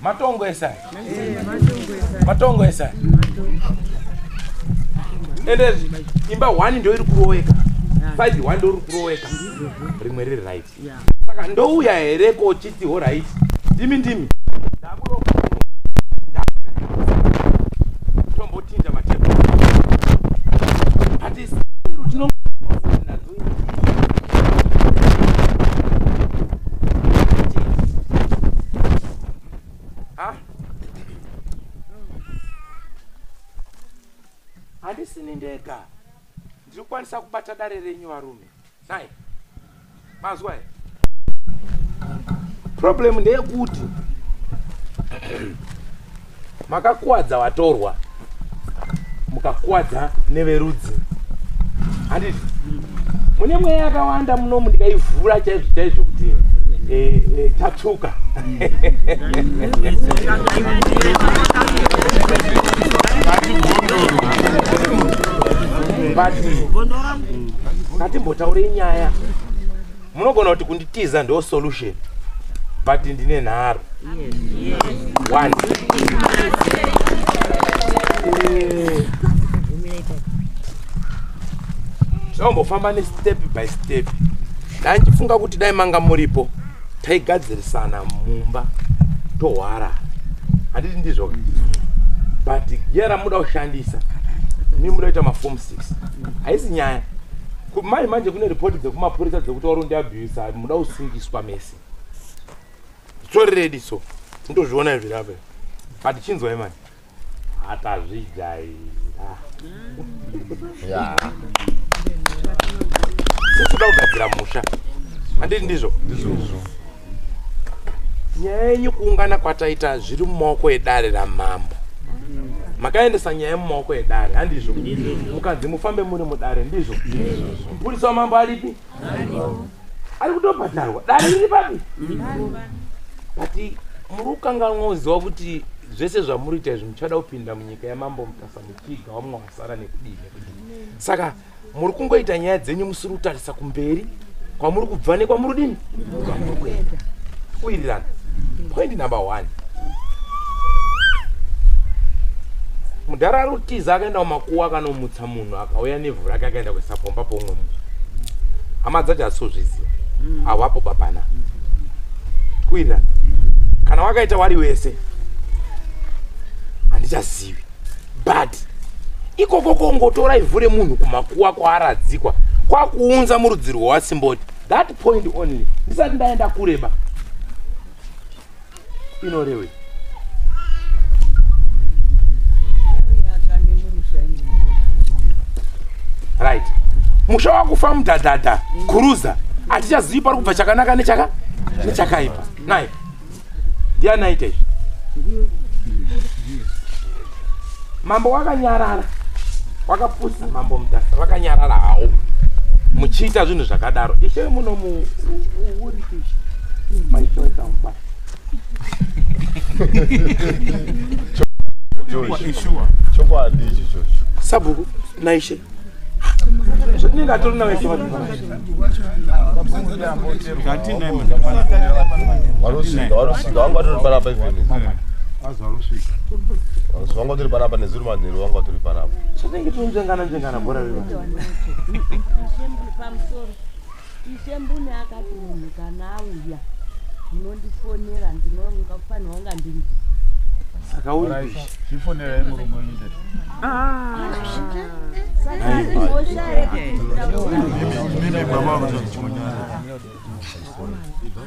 Matongo esa. Matongo esa. Ende imba 1 ndo iri kuroweka. 5 1 ndo iri kuroweka. Rimwe riri right. Saka ndouya here kochiti ho right. Ndimi ndimi. Ndakuroka. Tombotinja matepo. Ati tino handisini ndega ndiri kukwanisa kubata dare renyu varume. Nai mazwa here? Problem ndeyekuti makakuwadza vatorwa, mukakuwadza neverudzi. Handiti mune mweya yakawanda munomu, ndikaivhura chaizvo chaizvo kuti tatsvuka. But ngatimbotaurei nyaya. Munogona kuti kunditiza ndo solution, but ndine nharo. One. Tinombofamba nestep by step. Ndandichifunga kuti dai manga muripo taigadzirisana mumba tohwara. Handiti ndizvo? But gear ramuda kushandisa mi muda kuita maform 6 haisi nyaya. Mai manje kune ripoti dzekumapurisa dzekuti wari undiabuse, muda kusungiswa mese. Sorry ready so. Ndozviona izvi rape. But chinzwai mani. Hatazvijaira. Yeah. Sikuda kugadzira musha. Handiti ndizvo? Ndizvo. Nyaya yenyu kuungana kwataita zviri mumaoko edare ramambo. Makaendesa nyaya mumaoko edare, handizvo? Mukadzi mufambe muri mudare, ndizvo? Mupurisa wamambo aripi? Ari kutobhadharwa. Dare riri papi? But muri kukanganwa kuziva kuti zvese zvamuri kuita izvi muchada kupinda munyika yamambo Mutasa muchiga wamwe wasara nekudii nekudii. Saka muri kungoita nyaya dzenyu musiri kutarisa kumberi kwamuri kubva nekwamuri dini kwamuri kuenda. Kuwirirana. Point number 1. Mudhara ari kutiza akaenda kumakuwa akanomutsa munhu akauya nevhu rake akaenda kuisa pomba pomwe munhu. Hama dzacho hadzisozviziva. Awapo babana. Kuwirirana. Kana wakaita wari wese handichazivi. But ikoko kongotora ivhu remunhu kumakuwa kwaaradzikwa kwakuunza murudzi rwewasimboti. That point only. Ndisati ndaenda kureba. Inorewe. Right. Musha wakufa mudhadhadha kuruza hatichazivi pari kubva chakanaka nechaka nechakaipa. Nai ndiani aita izvi? Mambo wakanyarara, wakapusa mambo Mutasa vakanyarara hawo muchiita zvinhu zvakadaro. Ishe muno uri maishoita chokwadi ichi chocho sabhuku naishe zvatinenge atori nawo ese vanhu varosvika varosvika vanga vatori panapa ivheni vanga vatori panapa nezuro manheru vanga vatori panapa zvatinenge tinonzvengana nzvengana bhora reva Ishe mbune akati munhu kana auya munondifonera ndinofanira kunga ndiripo. Saka uri chifonerai murume wenyu.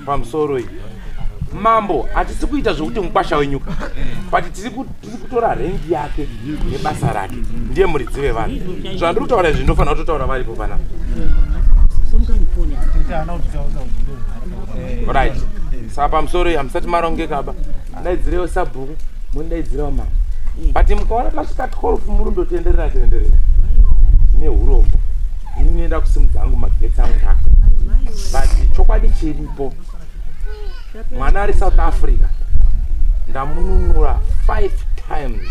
Pamusoro iyi mambo hatisi kuita zvokuti mukwasha wenyuka, but tiri kutora rengi yake nebasa rake, ndiye muridzi vevanhu. Zvandiri kutaura izvi ndinofanira kutotaura varipo panapa. Right. Saka pamusoro iyi hamusati marongeka apa. Daidzirewo sabhuku, mundaidzirewo mambo. But mukaona tasvika 12 muri ndotenderera tenderera. Ndine hurombo. Ini ndinoenda kusimudza angu magetsi angu ndakwe. But chokwadi chiripo. Mwana ari South Africa ndamununura 5 times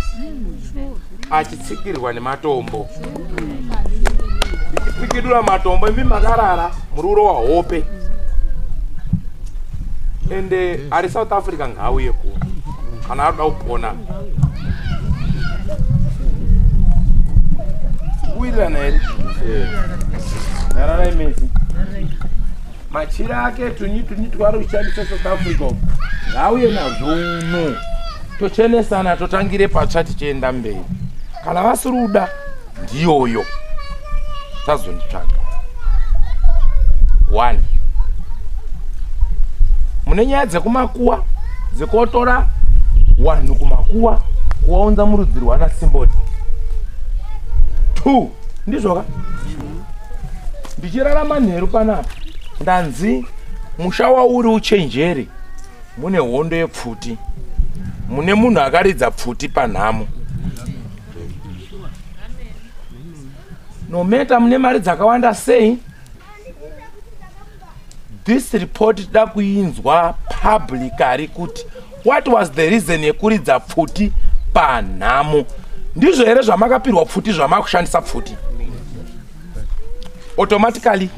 achitsikirwa nematombo. Ndichipikidura matombo imi makarara muri kurowa hope. Ende ari South Africa ngauye kuno kana arikuda kupona. Kuwirirana here? Nyararai mesi. Machira ake tunyi tunyi twari kushandisa South Africa uko ngauye nazvo uno, tochenesana, totangire patsva tichienda mberi. Kana vasiri kuda ndiyoyo sazonditsvaga. 1 mune nyaya dzekumakuwa, dzekuotora wanhu kumakuwa kuwaunza murudzi rwana Simboti. 2 ndizvoka ndichirarama nheru panapa ndanzi musha wauri uchenjere, mune hondo yepfuti, mune munhu akaridza pfuti panhamo. Nometa mune mari dzakawanda sei, this report da kuinzwa publicly kuti what was the reason yekuridza pfuti panhamo. Ndizvo here zvamakapirwa pfuti zvamakushandisa pfuti automatically?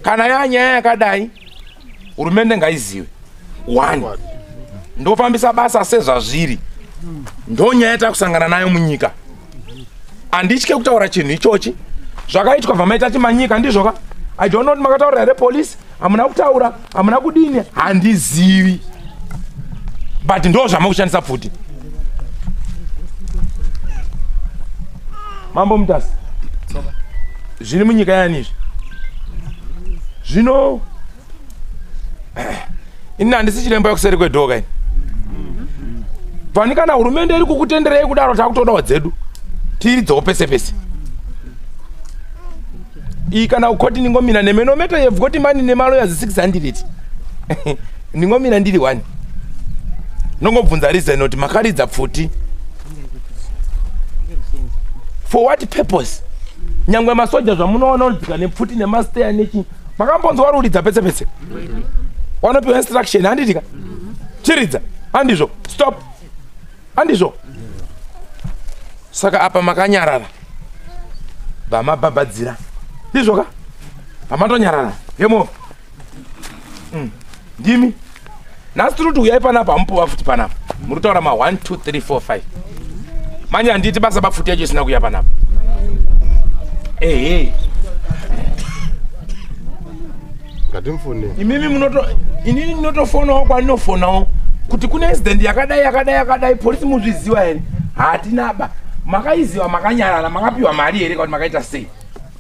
Kana yanyaya yakadai hurumende ngaizive. 1 ndofambisa basa sezvazviri, ndonyaya takusangana nayo munyika. Handitye kutaura chinhu ichochi. Zvakaitwa bvamaita chimanyika, ndizvoka? I don't know kuti makataura here polisi, hamuna kutaura, hamuna kudini, handizivi, but ndo zvamakushandisa pfuti. Mambo Mutasi, zviri munyika yani izvi zvino? Ini handisi chiremba yekuseri kwedhoka ini. Pani kana hurumende iri kukutenderei kudaro, takutodawo dzedu tiridzewo pese pese. Iyi kana kukoti ningomira nemenometo yevhoti mani nemalawyers 600, ndingomira ndiri 1, nongobvunza reason kuti makaridza pfuti for what purpose. Nyangwe masoja zvamunoona udzika nepfuti nemasteya nechi, makambonzwa ruridza pese pese? Wanopiwa instruction, handitika chiridza, handizvo? Stop, handizvo? Saka apa makanyarara, vamabhabhadzira, ndizvo ka? Vamatonyarara yemo. Ndimi nhasi tiri kuti uyai panapa, hamupuwa futi panapa. Muri kutaura ma 1 2 3 4 5 manje handiti basa bapfuti yacho isina kuya panapa. Ehe. Ngatimufone. Imimi munoto, inini ndinotofonawo kwandinofonawo kuti kune incident yakadai yakadai yakadai, polisi muzviziva here? Hatinaba. Makaiziva, makanyarara, makapiwa mari here kuti makaita sei?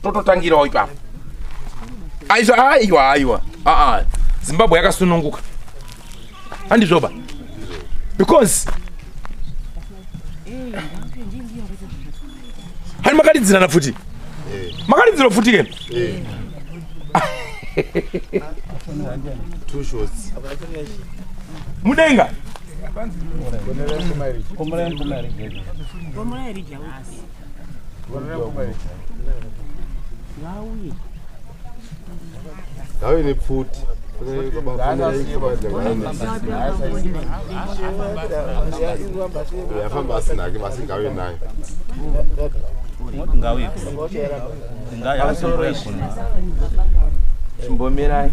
Tototangirawo ipapo. Aizvo, aiwa, aiwa, aa, Zimbabwe yakasununguka, handizvoba? Because hani makaridzirana pfuti, makaridzirwa pfuti ke? Two shots. Mudenga. Ngave nepfuti. Yafamba asinake basi ngave nayo. Chimbomirai.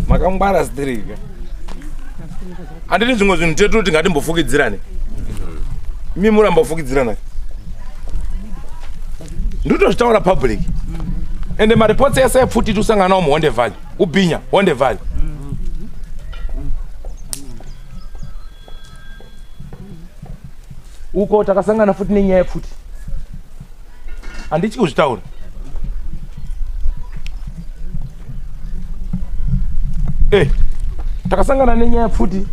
Makangwara sitirika. Handiti zvimwe zvinhu tetu kuti ngatimbofukidzirane, imi murambofukidzirana, ndotozvitaura public. Ende mareports ese epfuti tiusangana nawo muHonde Valley, ubhinya Honde Valley. Uko takasangana futi nenyaya yepfuti, handityi kuzvitaura. Takasangana nenyaya yepfuti,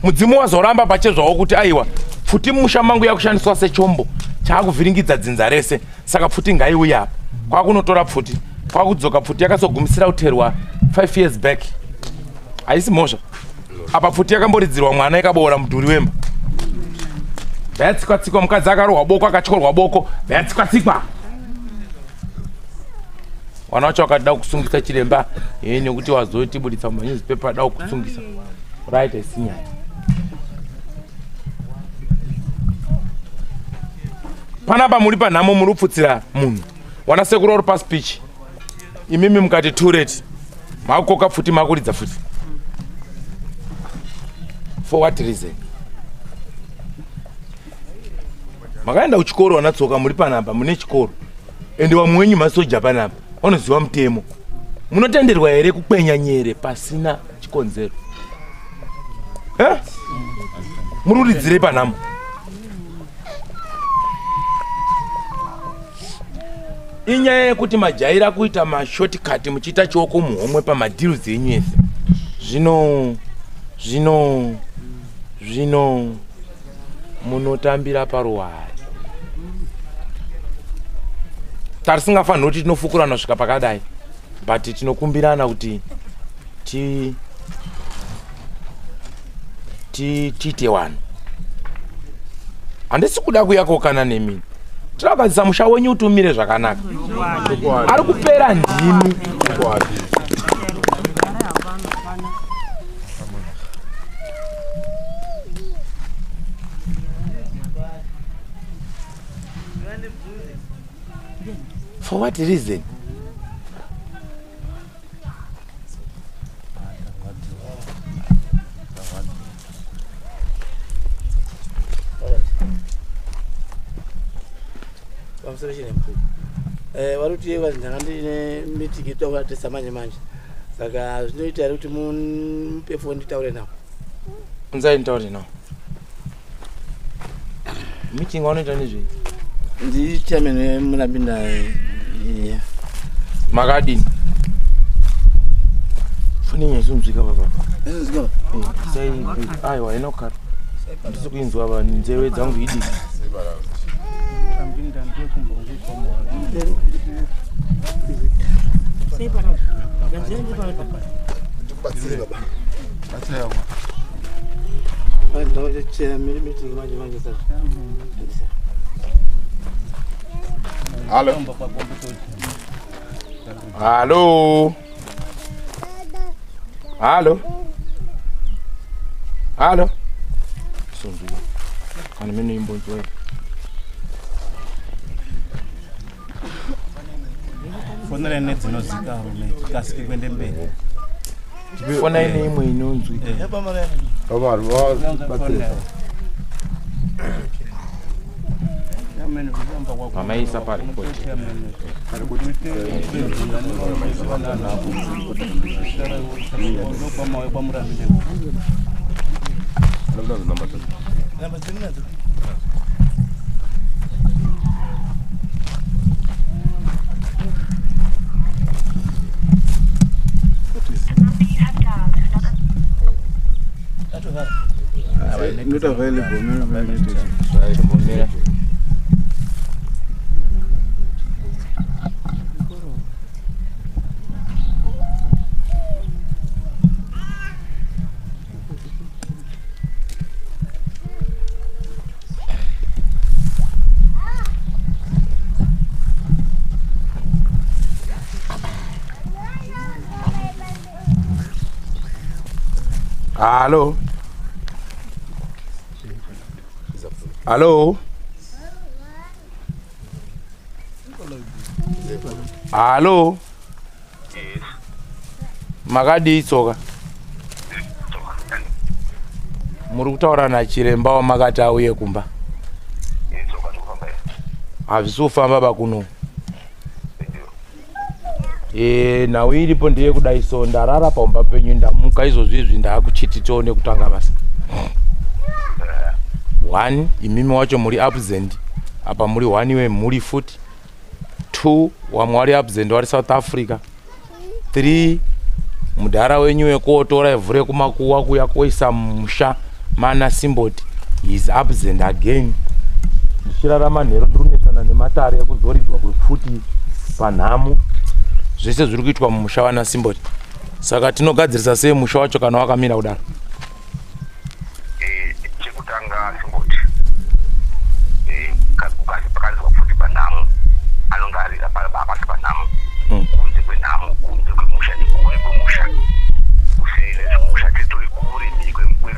mudzimu wazoramba pachezvawo kuti aiwa, pfuti musha mangu yakushandiswa sechombo chaakuvhiringidza dzinza rese, saka pfuti ngaiuye apa. Kwakunotora pfuti, kwakudzoka pfuti yakazogumisira kuterwa 5 years back. Haisi mhosva apa, pfuti yakamboridzirwa mwana ikaboora mudhuri wemba, bvayatsikwa-tsikwa, mukadzi akarohwa boko, akatyorwa boko, bvayatsikwa-tsikwa. Wana wacho wakada kusungisa chiremba nekuti wazotibuditsa mumanewspaper, ada kusungisa, right? Haisi nyaya. Panapa muri panhamo muri kupfutsira munhu. Wana sekuru uri paspeech. Imimi mukati too late. Makukoka pfuti makuridza futi. For what reason? Makaenda kuchikoro wana tsoka muri panapa mune chikoro. Ende wamwe wenyu masoja panapa vanoziva mutemo. Munotenderwa here kukwenya nyere pasina chikonzero? Eh? Muri kuridzirei panhamo? Inyaya yekuti majaira kuita mashortcut muchiita chioko muhomwe pamadhiri enyu ese. Zvino munotambira paruware. Tarisingafaniri kuti tinofukurana kusvika pakadai, but tinokumbirana kuti tiite vanhu. Handisi kuda kuyakokana nemini. Tinogadzisa musha wenyu utumire zvakanaka. Ari kupera ndimi. For what reason? Varuti ndanga ndine meeting yetaura manje manje. Saka zvinoita here kuti mupe foni nditaure navo? Unzai nditaure navo. Meeting wanoita nezvei? Ndi chairman weMurambinda. Makadini? Foni yenyu isinzwika baba. Isinzwika? Sai aiwa inokata. Ndisi kuinzwa ba nzeve dzangu idiki. Hello. Hello. Hello. Hello. Sonzwika. Kana mene imbonzwa. Fonera nedzinozika rume tikasike kuende mberi. Fona ine imwe inonzwika. Mamaisa paripoti. Not available. Hello. Hello. Hello. Makadii tsoka? Muri kutaura nachiremba wamakati auye kumba? Hazvisi kufamba bakuno. Nhau iripo ndeyekudai so ndarara paumba penyu ndamuka izvozvi izvi ndaakuchiti tione kutanga basa. 1 imimi wacho muri absent apa muri 1 wemhuri futi. 2 wamwe vari absent vari South Africa. 3 mudhara wenyu wekuotora ivhu rekumakuwa kuya kuisa musha mana Simboti is absent again. Ndichirara manheru ndiri kunetsana nematare ekuzoridzwa kuri pfuti panhamo. Zvese zviri kuitwa mumusha wana Simboti. Saka tinogadzirisa sei musha wacho kana wakamira kudaro? Chekutanga Simboti pakazwa pfuti panhamo anonga ari pasi panhamo kunze kwenhamo kunze kwemusha nekure kwemusha kusiyene zvemusha titori kure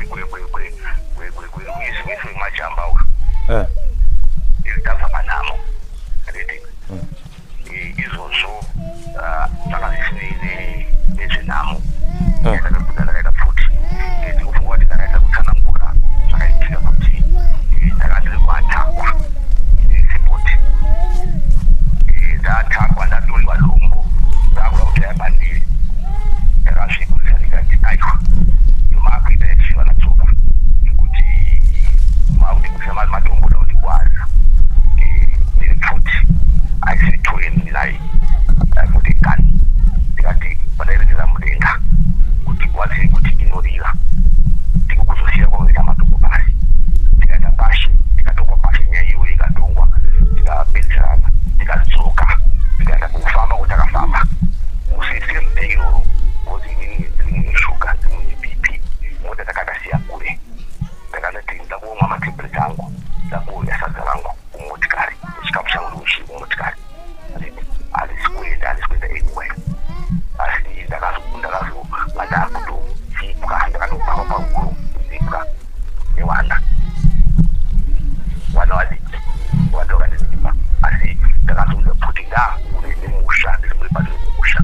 kwerwizi wese wemajamba uyu iri tabva panhamo. Kuti pandairetera mudenga kuti wazive kuti inorira, ndiko kuzosiya kwakaita matombo pasi. Tikaenda pashi, tikatongwa pashi, nyaya iyoyo ikatongwa, tikapedzerana, tikadzoka, tikaenda kufamba kwatakafamba musi same day iroro, because inini ndiri mune shuga, ndiri mune BP, mota takakasiya kure. Ndakandati ndakuomwa matablets angu, ndakuuya sadza rangu kumotikari, nechikafu changu chiri kumotikari. Handisi kuenda, handisi kuenda anywhere, asi ndakazonga ndakutodzipwa, ndakatobva paguru kudzipwa nevana, vana vadiki, vana vakandidzipa. Asi ndakazoudza kuti ndakure nemusha, ndiri muri padhuze nemusha,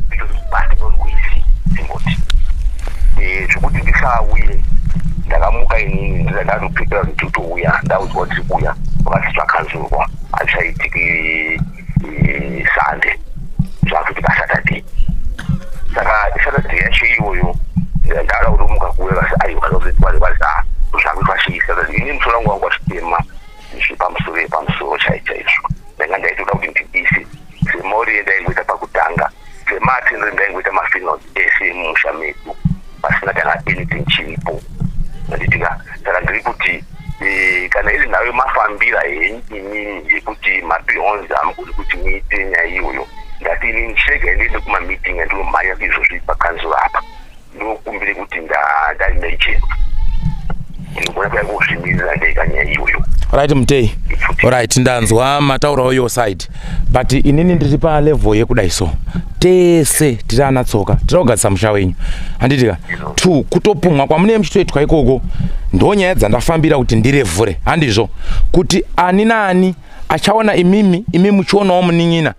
nditori pasi porwizi. Simboti zvekuti ndisauye, ndakamuka inini ndatopikira kuti nditouya, ndaudzwa kuti kuuya vakati zvakanzurwa, hazvichaitiki Sunday, zvakuitika Saturday. Saka Saturday yacho iyoyo ndada kutomuka kuuya, kasi aiwa, zvakuitwa chii Saturday? Ini musoro wangu wangu wachitema pamusoro pamusoro chai chaizvo. Ndanga ndaitoda kuti ndibise semori yendaingoita pakutanga, sematendero ndaingoita mafunerals ese emumusha medu, pasina kana anything chiripo, handitika? Saka ndiri kuti kana iri nhau yemafambira henyu inini, yekuti mapionzi hamugoni kuti muite nyaya iyoyo, ndati inini chega ndiende kumameeting andinomhanya izvozvi pakanzuro apa, ndokumbire kuti ndaimejeni ndinogona kuya kuzvimirira ndega nyaya iyoyo. Right, Mutei, right, ndanzwa mataurawo your side, but inini ndiri palevel yekudai, so tese tiri ana Tsoka, tiri kugadzisa musha wenyu, handitika? Two, kutopumwa kwamunee muchitoitwa ikoko, ndo nyaya dzandafambira kuti ndirevhure, handizvo? Kuti ani naani achaona imimi, imi muchionawo munin'ina,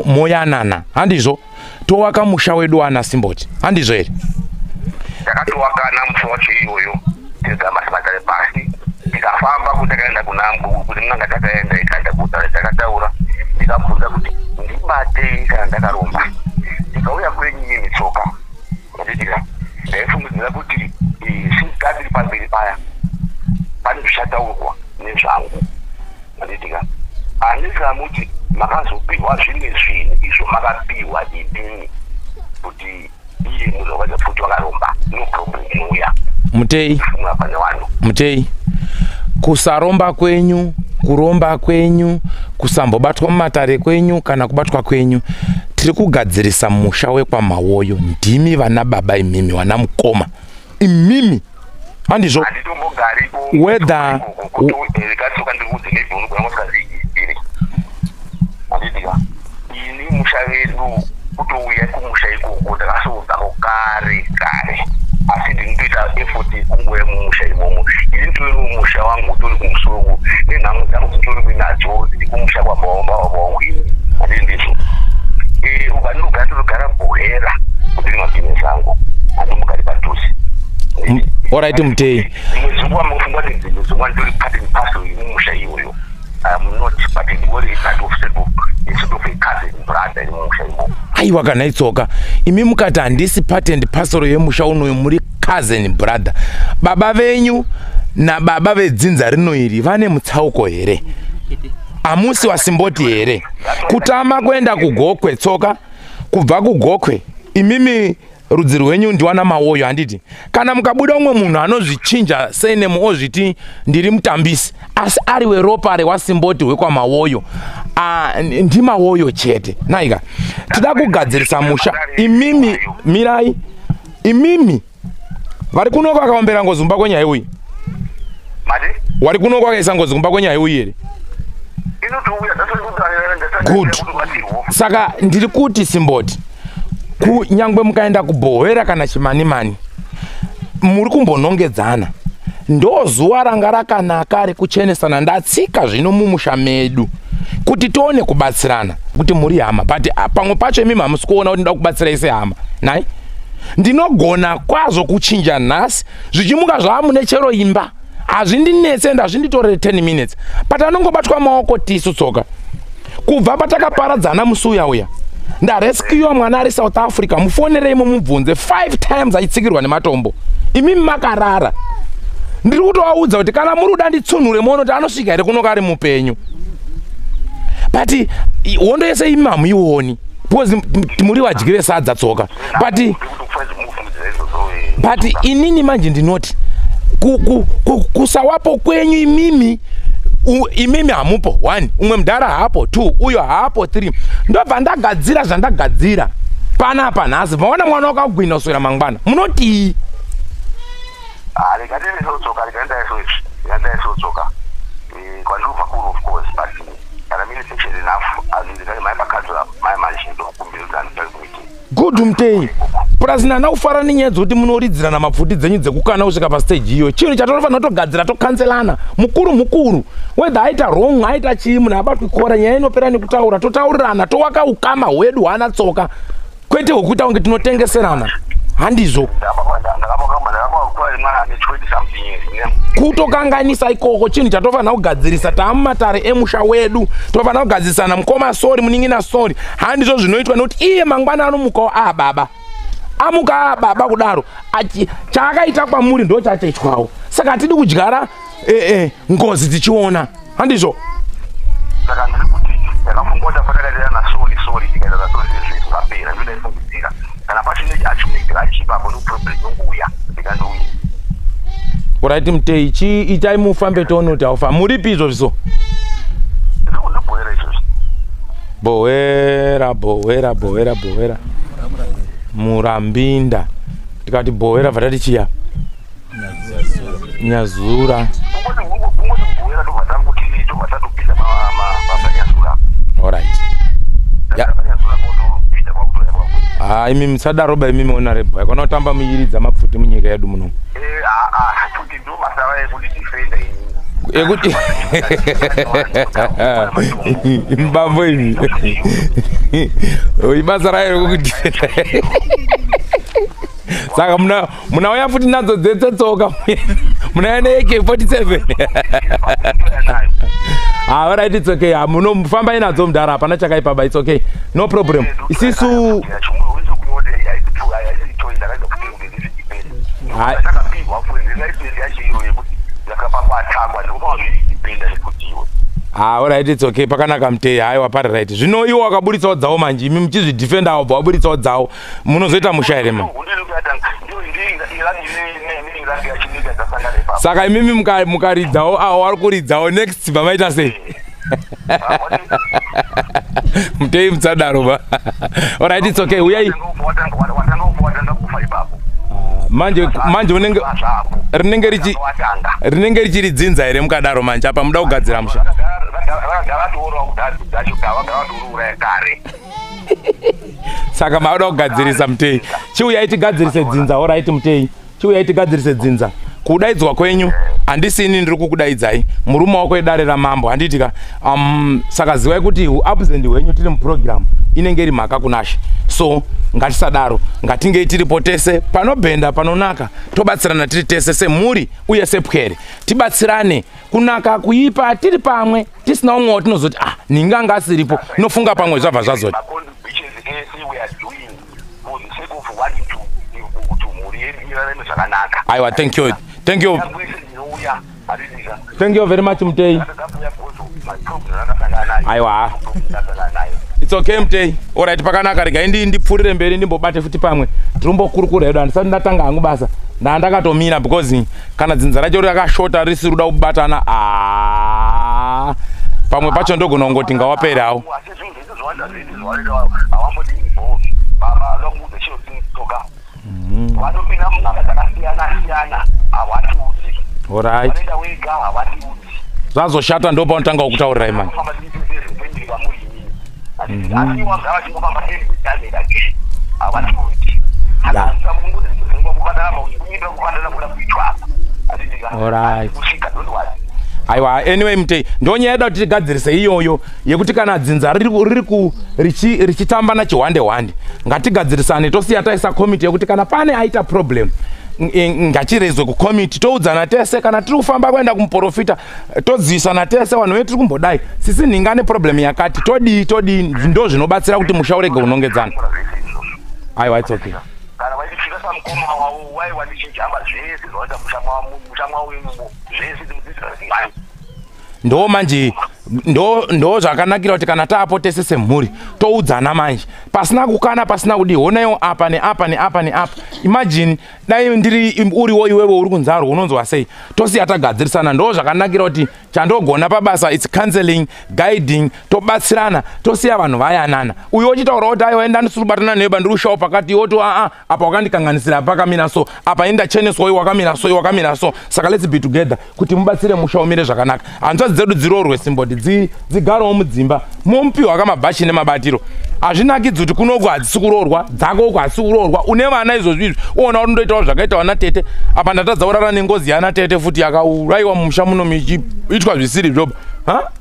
moyanana, handizvo? Towaka musha wedu wana Simboti, handizvo here? Takatowakana musi wacho iyoyo, tigamba simatare pasi, tikafamba kuti takaenda kunambo kuti munanga, takaenda ikaenda kutaura, takataura, ndikabvunza kuti ndibatei kana ndakaromba, ndikauya kwenyu inini Tsoka, handitika? Ndaifungidzira kuti singatiri pamberi paya pane zvichataurwa nezvangu, handitika? Handizamuti makazopiwa zvimwe zvinhu izvo makapiwa idini kuti iye munhu wakaita futi wakaromba, no problem, inouya. Mutei. Funga pane vanhu. Mutei, kusaromba kwenyu, kuromba kwenyu, kusambobatwa mumatare kwenyu kana kubatwa kwenyu, tiri kugadzirisa musha wekwaMawoyo. Ndimi vana baba imimi, vana mukoma imimi, handizvo? Handitombogariko. Katsoka, ndikuudze, maybe unogona kusingazivi, handitika? Ini musha vedu, kutouya kumusha ikoko ndakasodzako kare kare, asi ndinotoita effort yekungoya mumusha imomo. Ini nditoriwo musha wangu utori kumusoro, nenhamo dzangu dzitori kuinadzo, dziri kumusha kwababa wangu ini, handii ndizvo? Ukandinogara, ndinogara Bhohera kuti mabhizinesi angu, handimbogari padhuze. Alright, Mutei. Dzimwe zuva mufunga kuti dzimwe zuva nditori part and parcel yemumusha iyoyo. I'm not, but ndingori part of sort of a cousin brother yemumusha imomo. Aiwa, kana itsoka imi mukati handisi part and parcel yemusha unoyu, muri cousin brother. Baba venyu nababa vedzinza rino iri vane mutsauko here? Hamusi waSimboti here? Kutama kuenda kuGokwe, Tsoka, kubva kuGokwe, imimi rudzi rwenyu ndiwana Mawoyo, handiti? Kana mukabuda umwe munhu anozvichinja surname, ozviti ndiri mutambisi, asi ari weropa rewaSimboti hwekwaMawoyo, ndiMawoyo chete naika. Tida kugadzirisa musha. Imimi mirai, imimi vari kunoko akaombera ngozi kumba kwenyu haiuyi? Mati? Wari kunoko akaisa ngozi kumba kwenyu haiuyi here? Inotouya. Good. Saka ndiri kuti, Simboti, kunyangwe mukaenda kuBhohwera kana Chimanimani, muri kumbonongedzana, ndo zuva ranga rakanaka rekuchenesana. Ndatsika zvino mumusha medu kuti tione kubatsirana kuti muri hama, but pamwe pacho imimi hamusi kuona kuti ndoda kubatsirai sehama. Nai ndinogona kwazvo kuchinja nhasi, zvichimuka zvaamune chero imba, hazvindinetse ende hazvinditorere 10 minutes, but anongobatwa maoko tisu, Tsoka. Kubva patakaparadzana musi uya uya, ndareskiwa mwana ari South Africa, mufonerei mumubvunze, 5 times achitsikirwa nematombo, imimi makarara. Ndiri kutovaudza kuti kana muri kuda nditsunhure, muone kuti anosvika here kunoka ari mupenyu, but hondo yese imi hamuioni. Because muri vadyi vesadza tsoka. But inini manje ndinoti kusawapo kwenyu imimi, imimi hamupo 1, umwe mudhara haapo 2, uyo haapo 3. Ndobva ndagadzira zvandagadzira panapa nhasi. Maona mwana wakagwina kuswera mangwana. Munotii? Good mutei. Purasina naufara nenyaya dzekuti munoridzirana mapfuti dzenyu dzekukana kusvika pastage iyo. Chinhu chatinofanira kutogadzira tokanselana. Mukuru mukuru. Whether aita wrong, aita chii, munhu abatwi kora, nyaya inopera nekutaura, totaurirana, towaka ukama hwedu hwana tsoka. Kwete hwekuita kunge tinotengeserana. Handizvo. Kutokanganisa ikoko chinhu chatofanira kugadzirisa. Taamumatare emusha wedu, tofanira kugadzirisana. Mukoma sori, munin'ina sori. Handizvo zvinoitwa nekuti iye mangwana anomukawo baba. Amuka baba kudaro, chaakaita kwamuri ndo chachaitwawo. Saka hatidi kudyara ngozi tichiona. Handizvo. Saka ndiri kuti ndakafungota patakaita na sori sori tikaita na sori zvezvo zvapera ndodaifungidzira. Kana pachine achimedra achipapo no problem yonguya ndikandouya. Alright mutei, chi itai mufambe tione kuti haufa. Muripi izvozvo? Ndibhoera izvozvo. Bhoera, bhoera, bhoera, bhoera. Murambinda. Tikati bhoera vatati chiya. Nyazura. Kungoti bhoera ndobva tanguti ndobva tatopinda panyazura. Alright. Ya. Ah, imi musadaro ba imi honorable. Kana kutamba muyiridza mapfuti munyika yedu muno. Kuti ndo basa raye kuti defender ini. Ekuti mbambo imi. Ibasa raye rekudefender. Saka munauya futi nadzo dzetse tsoka. Munauya ne AK47. Ah, alright, it's okay. Munofamba inadzo mudhara, hapana chakaipa ba, it's okay. No problem. Isisu alright, it's okay. Pakanaka mutei, haiwa pari right. Zvino iwo wakaburitsawo dzawo manje, imi muchizvidefenda wabva waburitsawo dzawo. Munozoita musha here manje? Saka imimi mukaridzawo awo wari kuridzawo next mamaita sei? Mutei musadaro ba. Alright, it's okay. Uyai. Manje unenge rinenge richiri dzinza here mukadaro manje apa muda kugadzira musha. Saka mauda kugadzirisa mutei. Chiuyai tigadzirise dzinza. Alright mutei. Chiuyai tigadzirise dzinza. Kudaidzwa kwenyu handisi ini ndiri kukudaidzai. Murume wako edare ramambo handiti ka. Saka ziwai kuti absent hwenyu tiri muprogram inenge iri mhaka kunashe. So ngatisadaro, ngatinge tiripo tese panobhenda panonaka, tobatsirana tiri tese semhuri uye sepwere. Tibatsirane kunaka kuipa tiri pamwe, tisina umwe watinozoti ah ninga anga asiripo, nofunga pamwe zvabva zvazoti. Aiwa, thank you. Thank you. Thank you very much mutei. Aiwa. It's okay mutei. Alright, pakanaka regai ndipfurire mberi ndimbobate futi pamwe. Tirombokurukura hedu, handisati ndatanga hangu basa. Ndakatomira because kana dzinza racho rakashota risiri kuda kubatana. Pamwe pacho ndogona kungoti ngawapere hawo. Alright. Zvazoshata ndo paunotanga kutaurirai manje. Alright. Aiwa, anyway mutei, ndonyaya yedu kuti tigadzirise iyoyo yekuti kana dzinza riri richitamba nachihwande hwande, ngatigadzirisane tosiya taisa committee yekuti kana pane aita problem ngachirezwe kucommittee, toudzana tese. Kana tiri kufamba kuenda kumuprofita todzivisana tese, vanhu vedu tiri kumbodai sisi nhinga neproblem yakati todii todii, ndo zvinobatsira kuti musha urege unongedzana. Aiwa, it's okay. Kana vachisvika samukoma wavo waiwa ndichijamba zvese zvavaita musha mwavo imomo zvese. Ndo manje Ndo zvakanakira kuti kana taapo tese semhuri toudzana manje pasina kukana pasina kudi honaiwo apa neapa neapa neapa. Imagine dai ndiri uriwo iwewe uri kunzarwo unonzwa sei? Tosiya tagadzirisana. Ndo zvakanakira kuti chandogona pabasa it's counseling, guiding, tobatsirana tosiya vanhu vayanana. Uyo uchitaura kuti aiwa enda ndisiri kubatana newe bandiri kushawo pakati, iwe woti aa apa wakandikanganisira pakamira so, apa enda cheneswa uyu wakamira so, uyu wakamira so. Saka let's be together kuti mubatsire musha umire zvakanaka. Hanzvadzi dzedu dziroorwe simboti dzigarewo mudzimba momupiwa kamabhachi nemabatiro. Hazvinakidzi kuti kunoku hadzisi kuroorwa, dzako uku hadzisi kuroorwa, une vana izvozvi izvi uona kuti ndoitawo zvakaita vana tete. Apa ndatadza kurara nengozi yana tete futi yakaurayiwa mumusha muno ichiitwa zvisiri zvoba. Ha?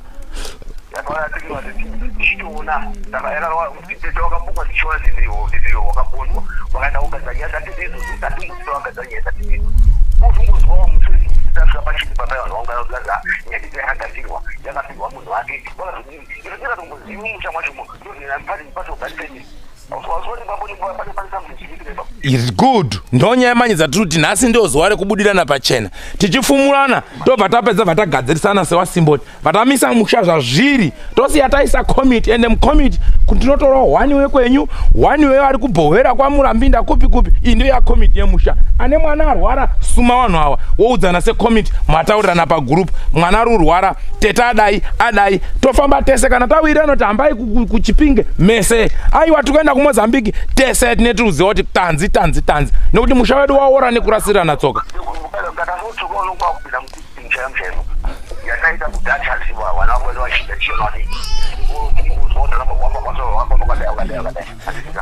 It's good. Ndonyaya manje dzatiri kuti nhasi ndio zuva rekubudirana pachena tichifumurana tobva tapedza bva tagadzirisana sewasimboti vatamisa musha zvazviri tosiya taisa committee ende mucommittee tinotorawo hwani wekwenyu hwani weyo ari kubhohwera kwamurambinda kupi kupi. Iyi ndiyo yakomiti yemusha. Ane mwana arwara suma vanhu ava woudzana sekomiti mataurirana pagroup mwana ari kurwara tete adai adai tofamba tese kana tawirirana kuti hambai kuchipinge mese aiwa tikuenda kuMozambique tese tine tiruziva kuti tanzi tanzi tanzi nekuti musha wedu waora nekurasirana tsoka.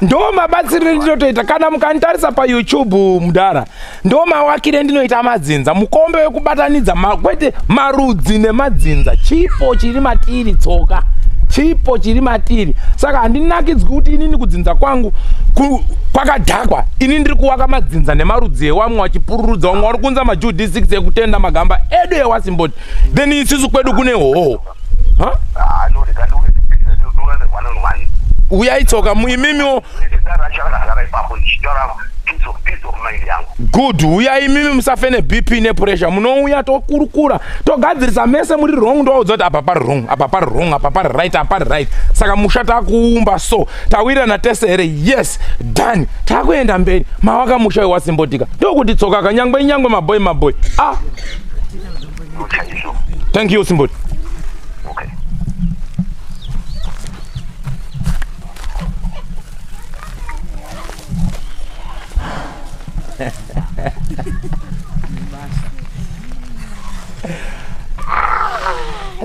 Ndo mabatsirire ndinotoita kana mukanditarisa paYouTube mudhara ndo mawakire ndinoita madzinza mukombe wekubatanidza kwete marudzi nemadzinza. Chipo chiri matiri tsoka, chipo chiri matiri. Saka handinakidzwi kuti inini kudzinza kwangu kwakadhakwa ini ndiri kuwaka madzinza nemarudzi ewamwe wachipururudza vamwe vari kunza maJude 6 ekutenda magamba edu ewasimboti then isusu kwedu kune hoho. Uyai tsoka muimimiwo good. Uyai imimi musafe neBP nepressure munouya tokurukura togadzirisa mese muri wrong ndovaudza kuti apa pari wrong apa pari wrong apa pari right apa pari right. Saka musha takuumba so tawirirana tese here? Yes, done. Takuenda mberi mawaka musha wewasimbotika ndokuti tsoka kanyangwe nyangwe mabhoyi mabhoyi. Ah, thank you Simboti. Okay.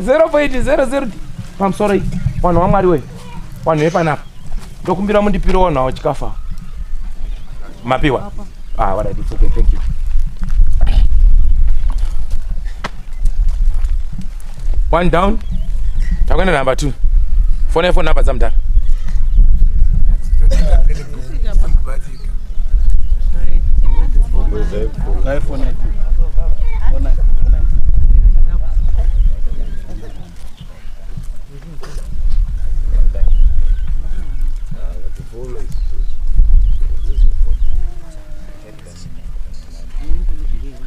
Zero point zero zero pamusoro iyi vanhu vamwari we vanhu vepanapa ndokumbira mundipire vanhu avo chikafu mapiwa. Ah, all right, it's okay, thank you. One down. Takuenda number 2. Phone phone number dzamudhara.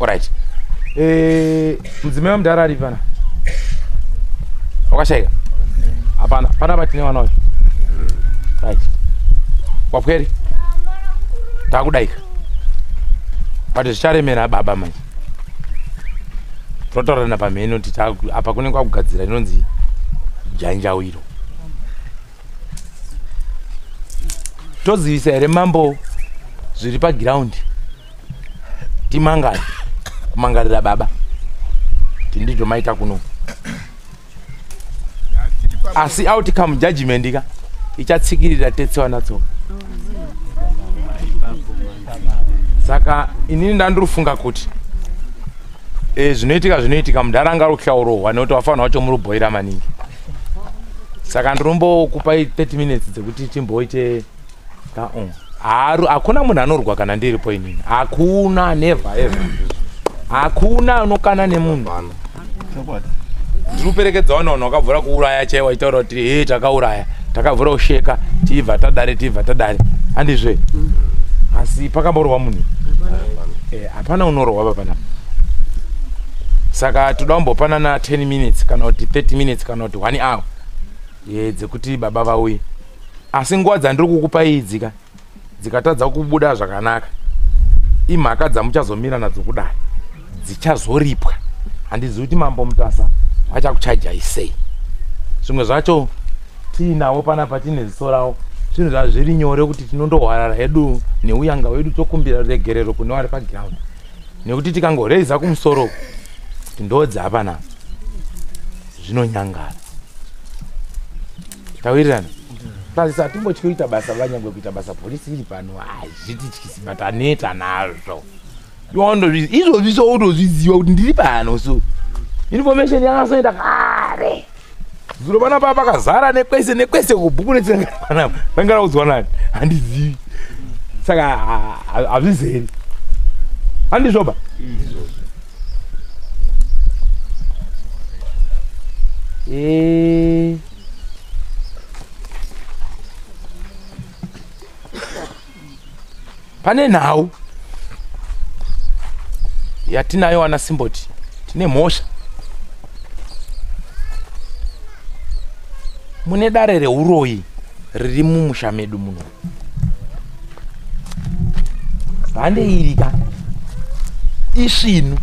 Alright. Mudzimai wamudhara ari pana wakashaika? Hapana, panapa tine vana vacho. Right. Wapweri takudaika but zvicharemera baba manje totaurana pamheno kuti apa kunenge kwakugadzira inonzi janjawiro. Tozivisa here mambo zviri pagiraundi timangare kumangarira baba tindizvo maita kuno asi outcome judgment ka ichatsikirira tetse vana tsoka. Saka inini ndandirifunga kuti zvinoitika zvinoitika mudhara anga ari kuhlaurohwa nekuti wafanira wacho muri kubhoira maningi. Saka ndirombokupai 30 minutes dzekuti timboite hakuna munhu anorwa kana ndiripo inini. Hakuna, never ever. Hakuna anokana nemunhu. Ndiri kuperekedza vanhu vanhu vakabvura kuuraya chaiwo vachitaura kuti he takauraya takabvura kusheka tibva tadare tibva tadare handizve. Asi pakamborwa munhu hapana unorwa papanapa. Saka toda kumbopanana 10 minutes kana kuti 30 minutes kana kuti 1 hour dzekuti baba vauye. Asi nguva dzandiri kukupa idzi ka dzikatadza kubuda zvakanaka, imhaka dzamuchazomira nadzo kudai dzichazoripwa. Handizivi kuti Mambo Mutasa vachakuchajai sei. Zvimwe zvacho tiinawo panapa, tine ziso ravo, zvinhu zvazviri nyore kuti tinondohwarara hedu neuyanga hwedu, tokumbira regerero kune vari pagiraundi, nekuti tikangoreiza kumusoro kuti ndodzapa zvinonyangara. Tawirirana? Plus hatimbotyi kuita basa, vanyangwe kuita basa polisi iri pano hazvitityisi, but aneta nazvo. Izvozvi so utozviziva kuti ndiri pano, so information yakasoenda kare zuro panapa pakazara nekwese nekwese kubhuku retsangana panapa vanga raudzwa nani handizivi. Saka hazvizeri, handizvoba? Pane nhau yatinayo ana Simboti, tine mhosva. Mune dare reuroyi riri mumusha medu muno. Bhande iri ka isvinu,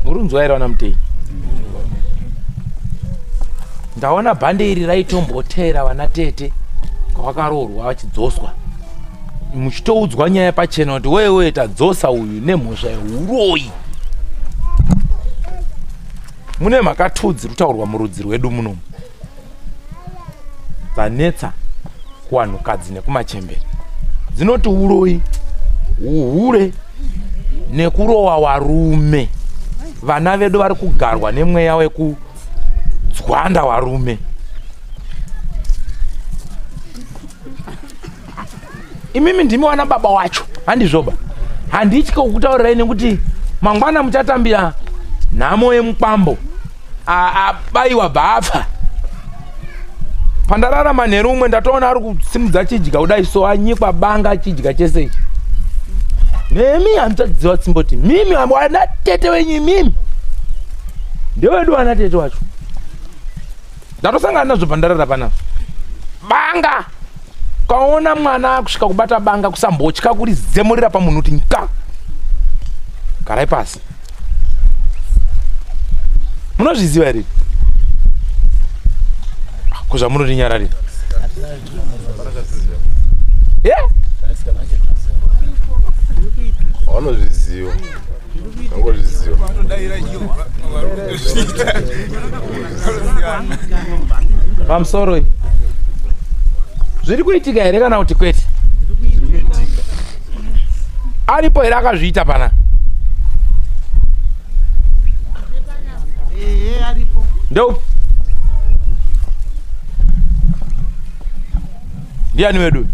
murunzwa here vana Mutei? Ndaona bhande iri raitombotera vana tete kwavakaroorwa vachidzoswa, muchitoudzwa nyaya pachena kuti wewe tadzosa uyu nemhosva yeuroyi. Mune mhaka tu dziri kutaurwa murudzi rwedu munomu dzanetsa kuvanhukadzi nekumachembere, dzinoti uroyi, uhure nekurowa warume. Vana vedu vari kugarwa nemweya wekudzwanda warume. Imimi ndimi wana baba wacho, handizvoba? Handityi kukutaurirai nekuti mangwana muchatambira nhamo yemukwambo abayiwa bvaapfa. Pandarara manheru umwe ndatoona ari kusimudza chidya kudai so anyikwa banga chidya chese ichi. Nemi hamuchadziva tsimboti mimi wana tete wenyu, imimi ndewedu wana tete wacho. Ndatosangana nazvo pandarara panapa. Banga kaona mwana akusvika kubata banga, kusambotya kurizemurira pamunhu kuti nka garai pasi. Munozviziva here kuzvamunotinyararira? Vanozviziva, angozviziva. Pamusoro zviri kuitika here kana kuti kwete? Aripo here akazviita pana? Ndeupi? Ndiani wedu?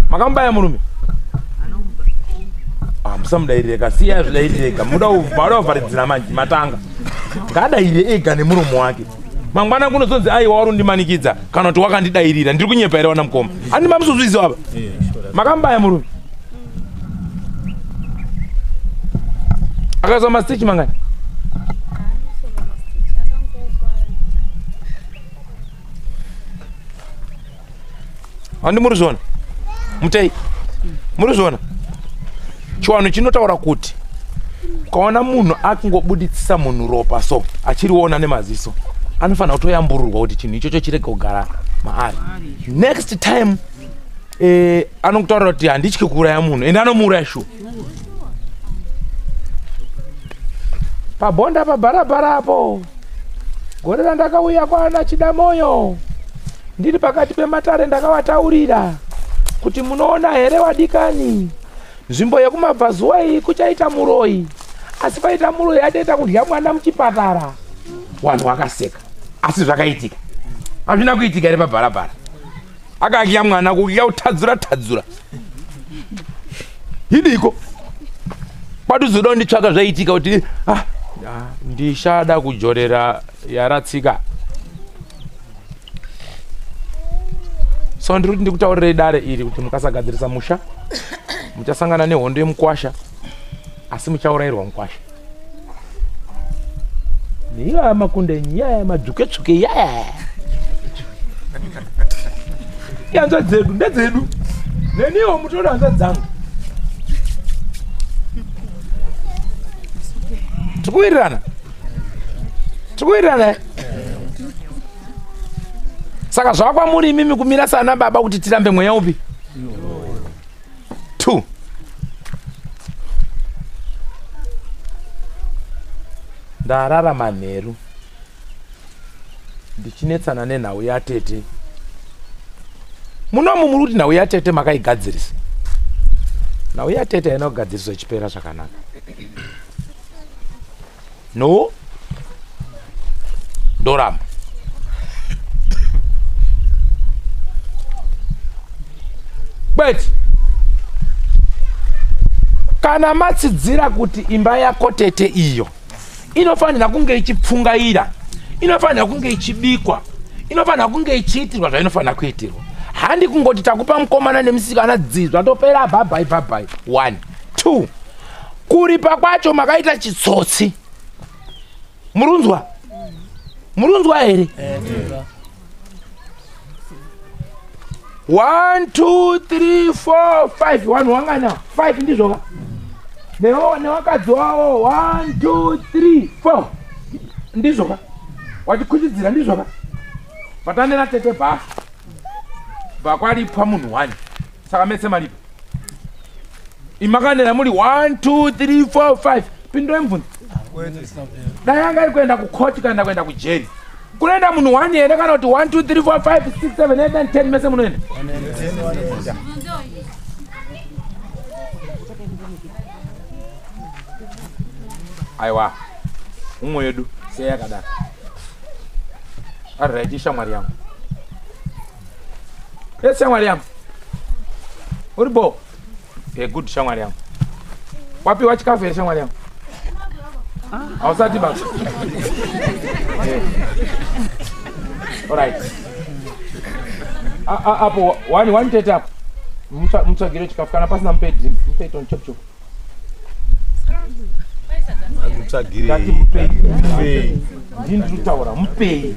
Makamubaya murume? Musamudairire, siya zvidairire. Muda kuvharidzira manje matanga. Ngadaire ega nemuromo wake. Mangwana kunozonzi aiwa warundimanikidza kana kuti wakandidairira. Ndiri kunyepa here wana mukoma? Andi mamusuzviziva apa? Makamubaya murume? Akaiswa mastichi mangani? Handi muri zviona? Mutei, muri zviona? Chiwano chinotaura kuti ukaona munhu akungobuditsisa munhu ropa so achiriona nemaziso, anofanira kutoyambururwa kuti chinhu ichocho chirege kugara maari. Next time anokutaurira kuti handityi kuuraya munhu, ende anomuuraya shuwa. Pabhonda pabharabhara apo, gore randakauya kwana Chidamoyo ndiri pakati pematare, ndakavataurira kuti munoona here wadikani, nzvimbo yekumabvazuva iyi kuchaita muroyi, asi paita muroyi atoita kudya mwana muchipatara. Vanhu vakaseka, asi zvakaitika. Hazvina kuitika here pabharabhara? Akadya mwana kudya kutadzura tadzura hidiko kwatuzoda kunditsvaka zvaitika kuti ndishada kujorera yaratsika. So ndiri kuti ndikutaurirei dare iri kuti mukasagadzirisa musha muchasangana nehondo yemukwasha. Asi muchaurayirwa mukwasha. Neiya makunde enyu, madzvuke tsvuke yaya. Ihanzva dzedu ndedzedu. Neniwo mutori hanzva dzangu. Tikuwirirana? Tikuwirirana? Saka zvakwamuri imimi kumira sana baba kuti tirambe mweya upi? 2. Ndarara manheru ndichinetsana nenhau yatete. Munomu muri kuti nhau yatete makaigadzirisa. Nhau yatete haina kugadziriswa ichipera zvakanaka. No, ndoramba. Kwete. Kana matsidzira kuti imba yako tete iyo inofanira kunge ichipfungaira, inofanira kunge ichibikwa, inofanira kunge ichiitirwa zvainofanira kuitirwa. Handi kungoti takupa mukomana nemusikana dzidzwa topera bye bye. 1 2. Kuripa kwacho makaita chitsotsi. Murunzwa? Murunzwa here? 1 2 3 4 5 1 wangana 5 ndizvo. Newakadzi wavo 1 2 3 4 ndizvo. Wachikuchidzira ndizvo. Vatanera tete bhafu. Vakwaripa munhu 1. Saka mese maripa. Imakanera muri 1 2 3 4 5. Pindurai mubvunzo. Dai anga iri kuenda kukoti kana kuenda kujeri. Kunoenda munhu 1 here kana kuti 1 2 3 4 5 6 7 8 9 10 mese munoenda? Aiwa. Umwe yedu sei yakadaro. Alright, shamwari yangu. Yes, shamwari yangu. Uri bo? Good shamwari yangu. Wapiwa chikafu here shamwari yangu? Hausati baba. Alright. Apo one tete apo. Mutsvagire chikafu kana pasina mupe drink. Mupe toni chop chop. Mutsvagire. Mupei. Ndini ndiri kutaura mupei.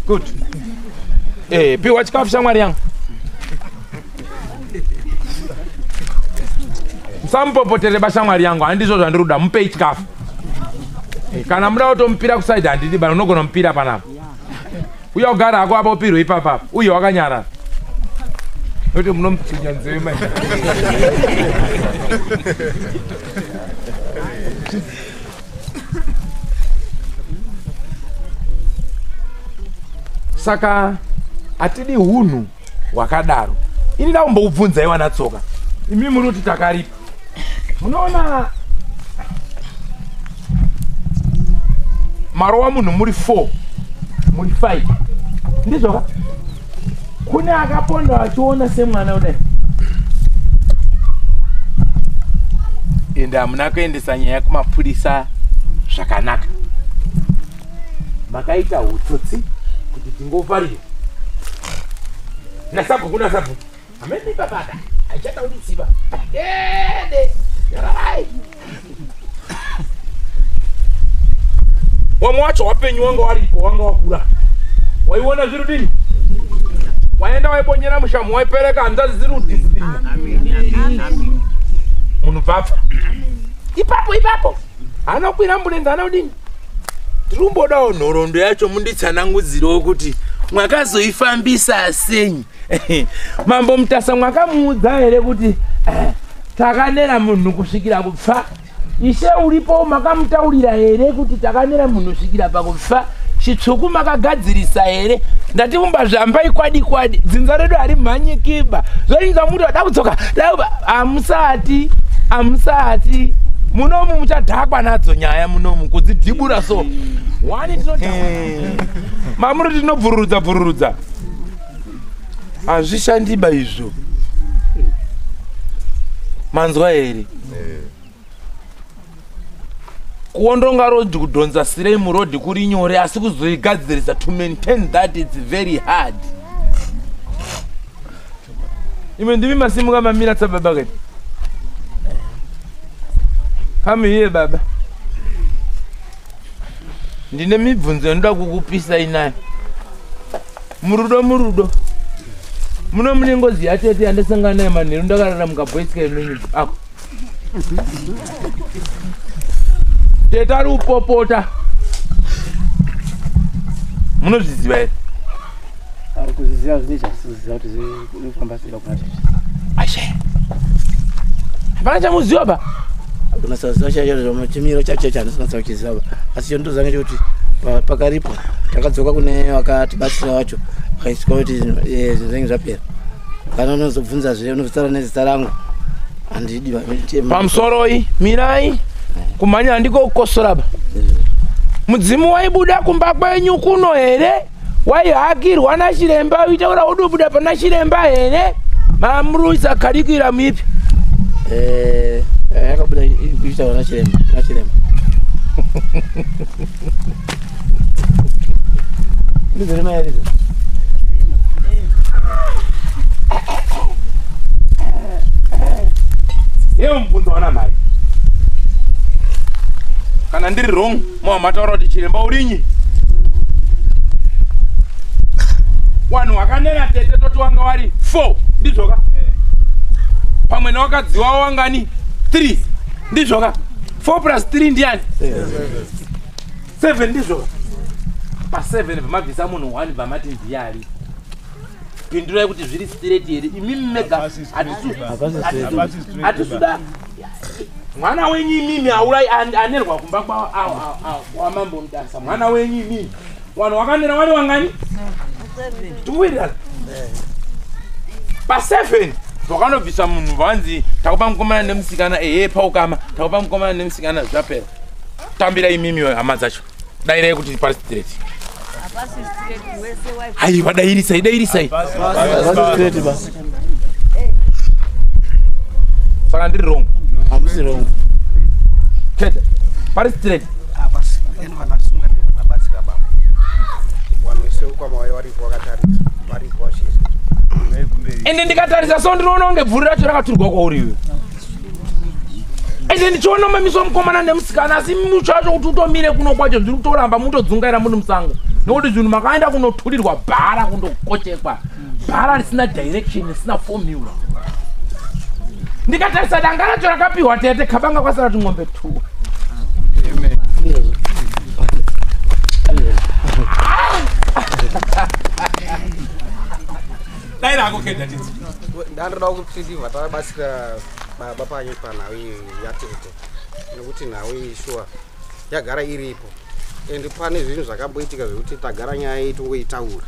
Good. Piwa chikafu shamwari yangu. Musamupopotere bashamwari yangu, handizvo zvandiri kuda, mupei chikafu. Kana muda kutomupira kusaidi handidi bana, unogona mupira panapa. Uya ugara hako apa upirwe ipapa, uye wakanyarara. Nokuti munomutsinya nzeve mai. Saka hatidi hunhu hwakadaro. Ini ndakumbokubvunzai wana tsoka. Imi muri kuti takaripa. Munoona marowa munhu muri 4 muri 5 ndizvo ka? Kune akaponda achiona semwana kudai. Ende hamuna kuendesa nyaya kumapurisa zvakanaka. Makaita utsotsi kuti tingovharira. Nasabhuku nasabhuku. Ameni babada. Achataurisiba. Ende. Yararai. Wamwe wacho wapenyu wanga waripo, wanga wakura. Waiona zviri dini? Waenda waibonyera mushamu waipereka hanzvadzi dziri kudisiplinwa. Munhu bvapfa. Ipapo ipapo. Haana kukwira ambulenzi, haana kudini. Ndiri kumbodawo nhoroondo yacho munditsanangudzirewo kuti mwakazoifambisa sei. Mambo Mutasa mwakamuudza here kuti takanera munhu kusvikira kupfa? Ishe uripo makamutaurira here kuti takanera munhu kusvikira pakufa? Chitsvuku makagadzirisa here? Ndati kumba zvambai kwadi kwadi. Dzinza redu harimhanyikiba. Zvoinza muti wada kudzoka. Hamusati, hamusati. Munomu muchadhakwa nadzo nyaya munomu kudzidhibura so. Wani tinodhakwa. Mamuri tinobvururudza bvururudza. Hazvishandiba izvo. Manzwa here? Kuondonga road kudhonza sirei murodhi kuri nyore, asi kuzoigadzirisa to maintain that it's very hard. Ime ndimi masimuka mamira tsababa kati. Come here baba. Ndine mibvunzo inoda kukupisai nayo. Murudo murudo. Muno mune ngozi yatete yandasangana nayo manheru ndakarara mukabhoisi kemenyu ako. Tete ari kupopota. Munozviziva here? Kuzviziva zvine chasiziva kuti zvinofamba sei kuna tete. Ashe. Hapana chamuziva ba? Kunasaziva chacho chimiro chacho chandisina kuchiziva ba. Asi chondoziva ngechekuti pakaripwa takadzoka kune vakatibatsira vacho vakaiswa kuti zvinhu zvinenge zvapera. Kana unozobvunzazve unozotara nezita rangu. Handidi pamusoroi mirai kumhanya handiko kukosora ba. Mudzimu waibuda kumba kwenyu kuno here? Waihakirwa nachiremba uitaura udobuda pana chiremba here? Mamuruisa karikiramu ipi? Yakabuda ichitaura nachiremba nachiremba. Ndizvo Yewe mubvunzo wana mai. Kana ndiri wrong, mwa mataura kuti chiremba urinyi. Wanhu wakanena tete toti wanga wari 4 ndizvoka. Pamwe newakadziwa wangani 3 ndizvoka. 4 plus 3 ndiani? 7 ndizvoka. Pa 7 vamabvisa munhu 1 vamati ndiyari. Pindurai kuti zviri straight here imimi mega hatisuda mwana wenyu imimi aurai anerwa kumba kwamambo Mutasa. Mwana wenyu imimi vanhu wakanera wari wangani? Tikuwirirana pa 7 vakanobvisa munhu vanzi takupa mukomana nemusikana ehe paukama takupa mukomana nemusikana zvapera. Tambira imimi hama dzacho dairai kuti pari straight. Aiwa dairisai dairisai. Saka ndiri wrong. Hamusi wrong. Tete pari straight. Apa vanasunga vanabatsira baba. Vanhu vese kwamauya varipo vakatarisa varipo vachizwa. Ende ndikatarisa so ndinoona kunge bvuri racho rakaturwa kwauri iwe. Ende ndichiona mamiso mukomana nemusikana asi mucho wacho kuti utomire kuno kwacho zviri kutoramba mutodzungaira muri musango. Nokuti zvinhu makaenda kunoturirwa bhara kundokochekwa. Bhara risina direction risina formula. Ndikatarisa danga racho rakapiwa tete kabanga kwasara kuti ng'ombe 2. Amen. Dai rako kenda tinzi. Ndandoda kuti ndibva tavabatsira baba panyu panhau iyi yatete. Nekuti nhau iyi shuwa yagara iripo. Ende pane zvinhu zvakamboitika zvekuti tagara nyaya iyi tongoitaura.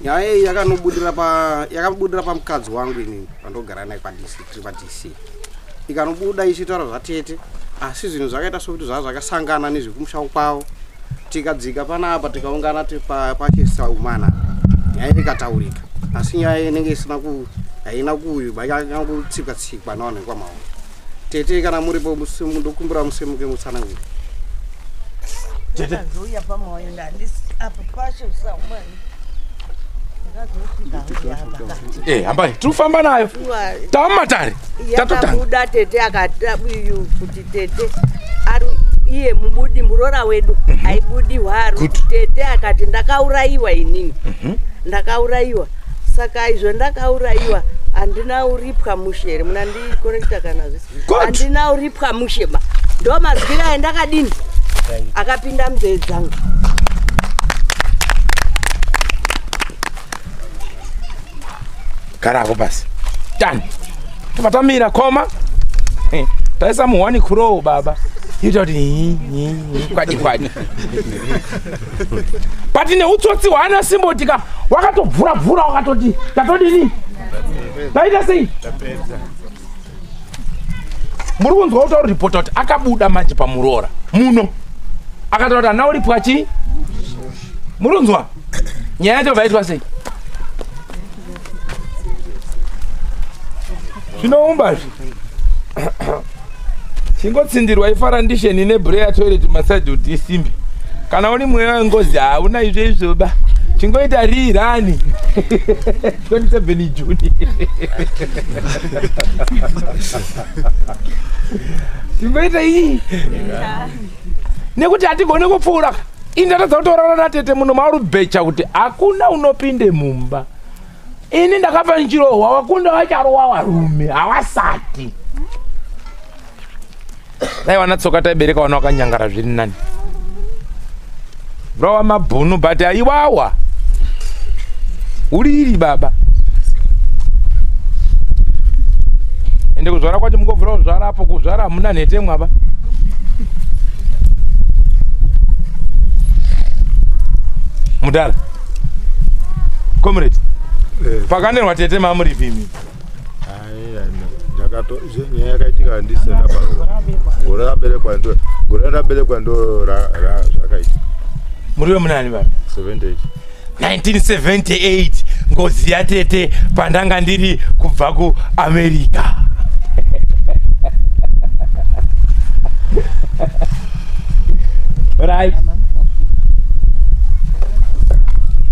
Nyaya iyi yakanobudira pa yakabudira pamukadzi wangu inini pandogara naye paDC tiri paDC. Ikanobuda ichitaura zvatete asi zvinhu zvakaita sokuti zvava zvakasangana nezvekumusha kwavo. Tikadzika panapa tikaungana pachisaumana nyaya ikataurika. Asi nyaya inenge isina ku haina kuyu yakangotsikwa tsikwa navanhu vekwamaoko. Tete kana muripo ndokumbira musimuke mutsanangure. Tete ndakazouya pamauya ndandisi apa pashe saumani. Hambai tirikufamba nayo. Tamumatare. Tatotanga. Yakabuda tete akati uyu kuti tete ari iye mubudi murora wedu aibudi hwaru tete akati ndakaurayiwa inini. Ndakaurayiwa. Saka izvo ndakaurayiwa handina uripwa mushe here munandikorekta kana zvisi. Handina uripwa mushe ma. Ndo mazwira ayandakadini akapinda munzeve dzangu. Garako pasi. Done. Tobva koma. Taisa muhwani crow baba. Ita kuti kwadi kwadi. But neutsotsi hwaana Simbotika wakatobvura bvura wakatoti tatodini? Taita sei? Muri kunzwa kuti auripota kuti akabuda manje pamuroora muno. Akataura kuti ana uripwa chii? Muri kunzwa? Nyaya yacho vaitwa sei? Zvinoumba zvi. Chingotsindirwa ifarandisheni nebreya toilet massage kuti isimbe. Kana uri mweya wengozi hauna izvo izvo ba. Chingoita rirani. 27 June. Tingoita iyi nekuti hatigone kupfuura. Ini ndatadza kutorara natete muno maurubhecha kuti hakuna unopinde mumba. Ini ndakafa nchirohwa, wakunda vacharowa varume havasati. Dai vana tsoka taibereka vana vakanyangara zviri nani. Rowa mabhunu but aiwawa. Uriri baba. Ende kuzvara kwacho mungovhura kuzvara apo kuzvara hamuna nhetemwa ba. Mudhara. Comrade. Pakanerwa tete mamuripi imi. Nyaya yakaitika handisena gore raberekwa ndo gore raberekwa ndo zvakaitika. Muri wemunani baba? 78. 1978 ngozi yatete pandanga ndiri kubva kuAmerica. Right.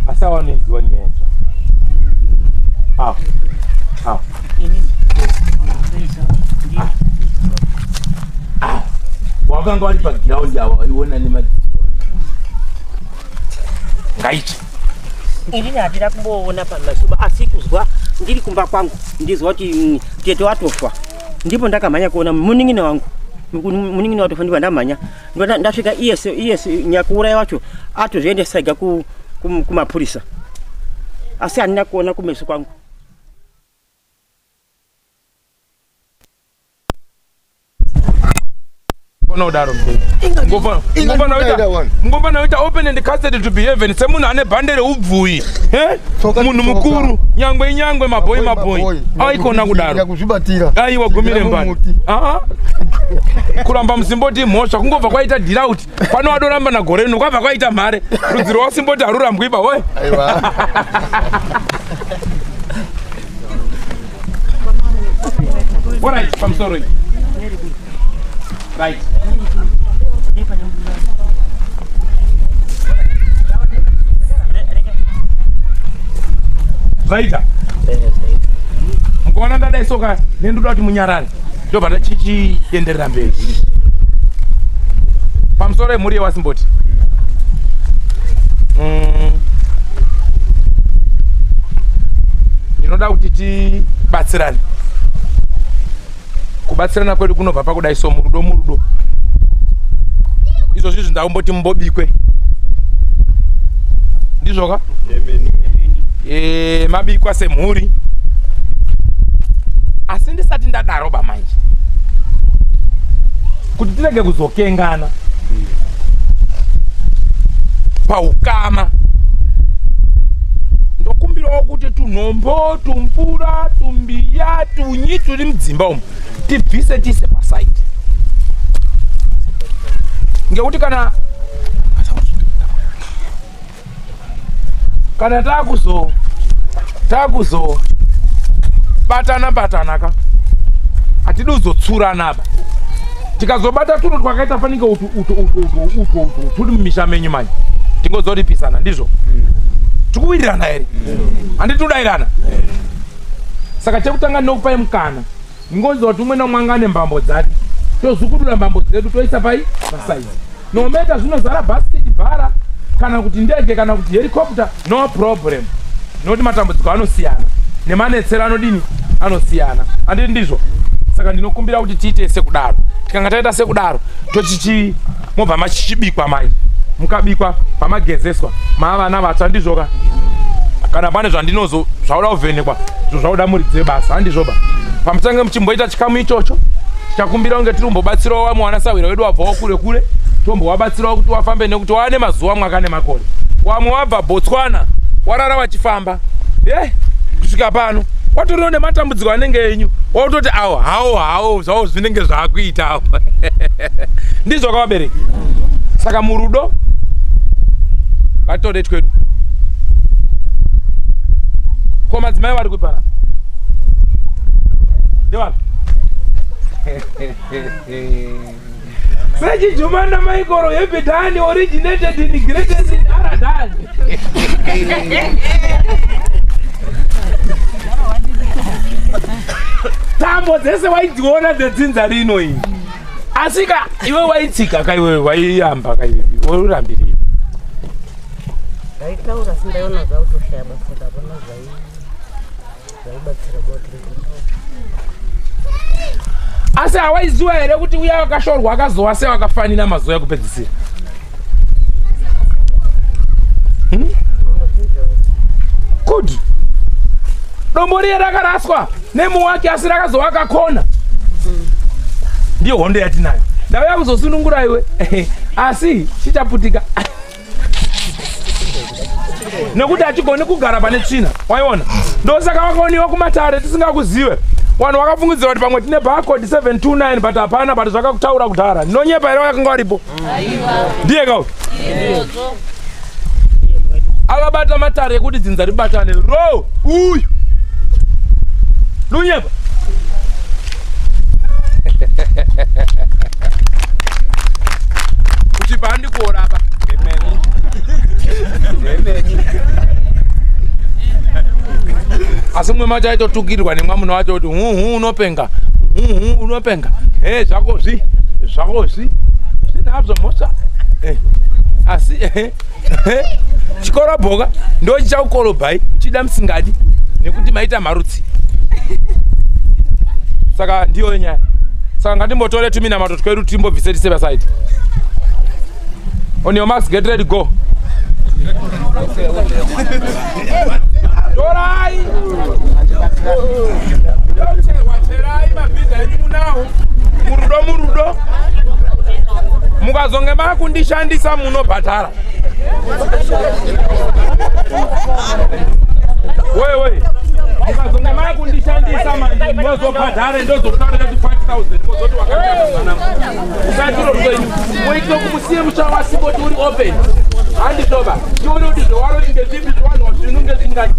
Asawaniziwa nyaya yacho. Aw. Aw. Aw. Wakanga wari pagiraundi awa iwona nemadziso. Ngaichi. Ini handina kumboona pamasuba asi kuzwa ndiri kumba kwangu ndizwa kuti tete watofa. Ndipo ndakamhanya kuona munin'ina wangu. Munin'ina watofa ndipo ndamhanya. Ndasvika iye nyakuuraya wacho atozviendesa ega kumapurisa. Asi handina kuona kumeso kwangu. Unodaro ngofana uita open and custody to be heaven semunhu ane bhande reubvuyi. Munhu mukuru nyangwe nyangwe mabhoi mabhoi aikona kudaro aiwa gumire mbani. Kuramba musimboti mhosva kungobva kwaita drought pano wadoramba nagore rino kwabva kwaita mhare rudzi rwasimboti harurambwi ba we. Alright, pamusoro. Right. Zvaita. Mukaona ndadai soka nendoda kuti munyarare. Ndobva ndachichienderera mberi. Pamusoro yemhuri yewasimboti. Ndinoda kuti tibatsirane. Kubatsirana kwedu kunobva pakudai so murudo murudo. Izvozvi zvindakumboti mumbobikwe. Ndizvoka? Mabikwa semhuri. Asi ndisati ndadaro ba manje. Kuti tirege kuzokengana. Paukama. Ndokumbirawo kuti tunhombo, tumvura, tumbiya, tunyi turi mudzimba umu tibvise tiise pasaidi. Ngekuti kana takuzo batana batana ka hatidi kuzotsurana ba. Tikazobata tunhu twakaita fanike utu utu utu utu utu turi mumisha menyu manje tingozoripisana ndizvo. Tikuwirirana here? Handiti todairana? Saka chekutanga ndinokupai mukana. Ngozi kuti umwe naumwe anga ane mbambo dzake. Tozukudura mbambo dzedu toisa pai pasaizi. No matter zvinozara basket bhara kana kuti ndege kana kuti helicopter, no problem. Nekuti matambudziko anosiyana nemanetsero anodini anosiyana. Handiti ndizvo? Saka ndinokumbira kuti tiite sekudaro. Tikanga taita sekudaro tochichi mobva machichibikwa manje. Mukabikwa pamagezeswa mavana vatsva ndizvoka. Kana pane zvandinozo zvauda kuvhenekwa zvo zvauda muridzi webasa handizvoba. Pamutange muchimboita chikamu ichocho tichakumbira kunge tiri kumbobatsirawo vamwe vanasahwira wedu wabvawo kure kure tombowabatsirawo kuti wafambe nekuti waane mazuva mwaka nemakore. Wamwe wabva Botswana warara wachifamba kusvika pano watoriwo nematambudziko anenge enyu wautoti awo hawo hawo zvavo zvinenge zvaakuitawo. Ndizvo kavabereki. Saka murudo ngatitore twedu. Ko madzimai vari kupi panapa? Ndevapi? Sechijumana Maikoro Hebedani originated in greatest in Aradan. Tambo dzese waidziona dzedzinza rino iyi. Asika iwe waitsika ka iwe waiyamba ka iwe urambirira. Ndaitaura asi ndaiona zvakutoshaya basa hapana zvaibatsira boti. Asi hawaiziwa here kuti uya wakashorwa akazowa sei wakafanira mazuva ekupedzisira? Good. Dombo riye rakaraswa nemuwaki asi rakazowa akakona. Ndiyo hondo yatinayo. Ndauya kuzosunungura iwe asi chichaputika. Nekuti hachigoni kugara pane tsvina. Waiona? Ndosaka wakaoniwa kumatare tisingakuzive. Vanhu vakafungidzira kuti pamwe tine barcode 729 but hapana, but zvakakutaura kudhara. Ndinonyepa here wakanga waripo? Ndiye ka uyu. Akabata matare ekuti dzinza ribatane. Ro uyu. Ndonyepa. Kuchipa handikuorapa. Asi mumwe macho aitotukirwa nemwamuna wacho kuti huhu unopenga, huhu unopenga, zvako zvi zvako zvi zvinazvo mhosva. Asi chikorobhoka ndo chichakukorobhai chida musingadi nekuti maita marutsi. Saka ndiyo nyaya. Saka ngatimbotore tuminamato twedu timbobvise tise pasaidi. On your marks, get ready, go. Torai! Wacherai mabhiza enyu munawo. Murudo murudo. Mukazonge makundishandisa munobhadhara. Wewe. Mukazonge makundishandisa manje ndozobhadhare ndozokutaurira kuti 5000 mozoti wakatanga mwana. Usatiro rwenyu. Muite kumusiye musha wasiboti uri open. Handitoba. Tione kuti zvewaro inge zvipi zviwanhu zvinunge zvingati.